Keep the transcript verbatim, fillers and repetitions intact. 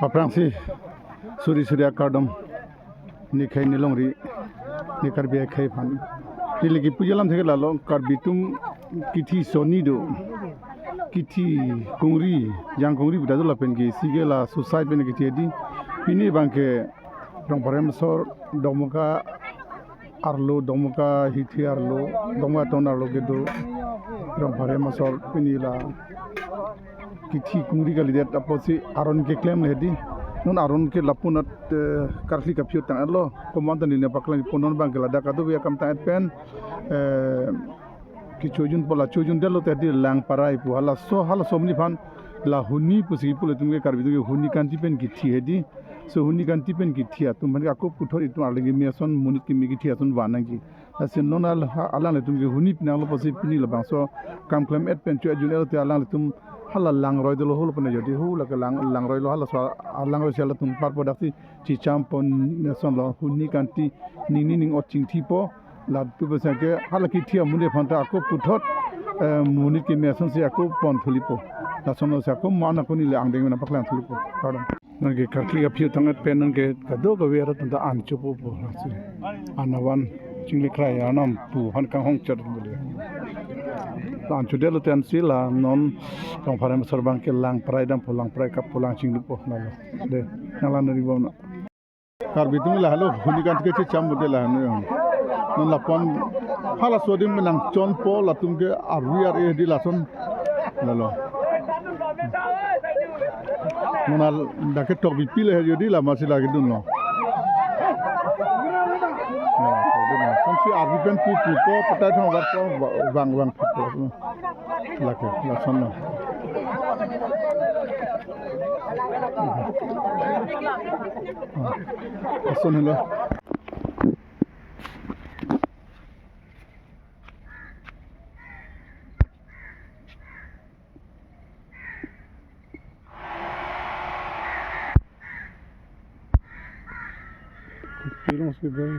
Aphrangsi suri suri akardom, ne khei ne longri, ne Karbi akhei aphan. Neli kipuji alam thek lalo, Karbi atum kithi soni do. Kithi kungri, jang kungri pu ta do lapen ke isi ke la suicide pen kithi hedi. Pini abang ke Rongphar Hemsor, Dokmoka arlo, Dokmoka hithi arlo, Dokmoka town arlo kedo Rongphar Hemsor pini la kithi kungri kalidet apotsi aron keklem le hedi. Non aron ke lapu-an, eh, karkli kaphi tang-etlo. Komat ta neli paklang pon, non abang ke ladak kadokave akam tang-et pen, eh, kechojun po, la chojun detlo te hedi Langparai pu halaso, halaso amonit aphan la huni pusi kipu, latum ke Karbi atum ke huni kanti pen kithi hedi. So huni kanti pen kithi atum aphan ke ako puthot itum arleng keme ason, monit keme kithi ason van nangji. Lasi non al-, ha-, alanglitum ke huni pinanglo pusi pini labangso kam klem-et pen cho-etjun-etlo te alanglitum hala langroi dolo holo pen jodi hu lake lang, langroilo, halaso alangroi si halatum parpo, daksi chicham pon, ne asonlo huni kanti ningni ning-ot chingthi po. Lapu pusi ke hala kithi amonit aphan ta ako puthot, eh, monit keme asonsi ako pon thulipo. Lasonlo si ako man ako neli angdeng mena paklang thulipo. Kardom. Non ke karkli kaphi tang-et pen non ke kadokave arat ta an chopo po. Anavan chinglikrai anam pu aphan kanghong chat bole. An chodetlo te ansi la non Rongphar Hemsor abang ke Langparai dampo, Langparai kap pulang chinglupo nalo. De, nanglang nari bom na. Karbi atum la halo huni kanti ke chicham bute la hanu. Non lapu-an halaso adim nangchonpo, latum ke arvi ar-e hedi lason. Lalo. Mona dak ke tok bipi le he jodi la masi lagi dunlo. Samsi arvi pen pu pu po, patai thong var po, vang vang pu po. Lake, lasonlo. Lason helo. Pilong si bai.